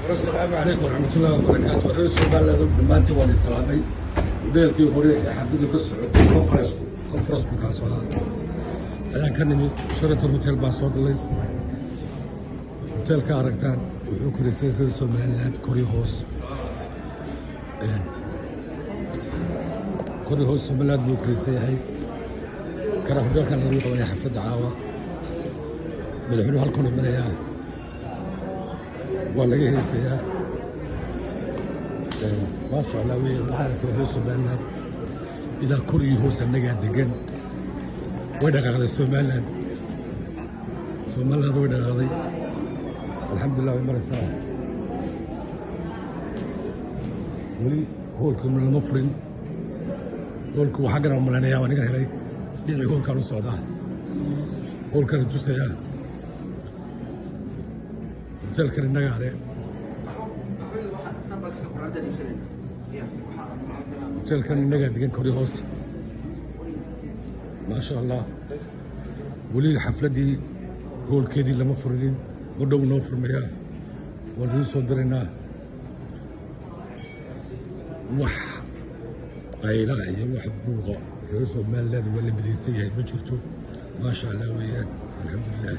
Asalaamu calaykum waraxmatullahi wabarakaatu. Reer Somaliland dhammaantiin waan islaamay. Hoteelkii hore ee xafladu ka socotay, conference-ku kaasoo ahaa, ayaan ka nimi. Sheraton Hotel baan soo galay. Hoteelka aragtaan wuxuu koraysay reer Somaliland kori hoos, kori hoos Somaliland buu koraysan yahay. Kana hoteelkan lagu qabanaya xafladda caawa. Madaxweynuhu halkan imanayaa, waa laga heesayaa, maasha Allah wey. Waxaa aragtay reer Somaliland ilaa kor iyo hoos annagaa degan. Way dhaqaaqday Somaliland, Somaliland way dhaqaaqday, alxamdulillah, way maraysaa. Weli hoolka lama furin. Hoolku waxaa garan malaynayaa waa ninkan helay. Dhinacii hoolkaan u socdaa, hoolkana tusayaa. Hoteelkan innagaa le. Hoteelkan innagaa degan kori hoos, maasha Allah. Weli xafladdii hoolkeedii lama furinin, ma dhow noo furmayaa, waan idiin soo diraynaa. Wax qayla iyo wax buuqa reer Somaliland waa la midaysan yahay, ma jirto, maasha Allah weeyaan, alxamdulilah.